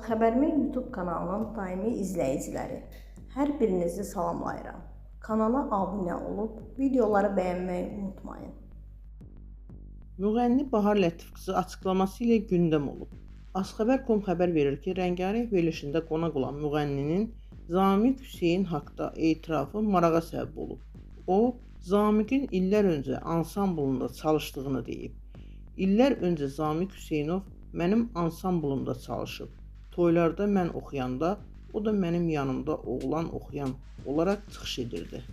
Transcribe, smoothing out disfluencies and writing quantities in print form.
Xəbərimin YouTube kanalının daimi izləyiciləri, hər birinizi salamlayıram. Kanala abunə olub videoları bəyənməyi unutmayın. Müğənni Bahar Lətif qızı açıqlaması ilə gündəm olub. Azxəbər.com xəbər verir ki, rəngarəng verilişində qonaq olan müğənninin Zamiq Hüseyn haqda etirafı marağa səbəb olub. O, Zamiqin illər öncə ansamblında çalışdığını deyib. İllər öncə Zamiq Hüseynov mənim ansamblımda çalışıb. Toylarda mən oxuyanda, o da mənim yanımda oğlan oxuyan olaraq çıxış edirdi.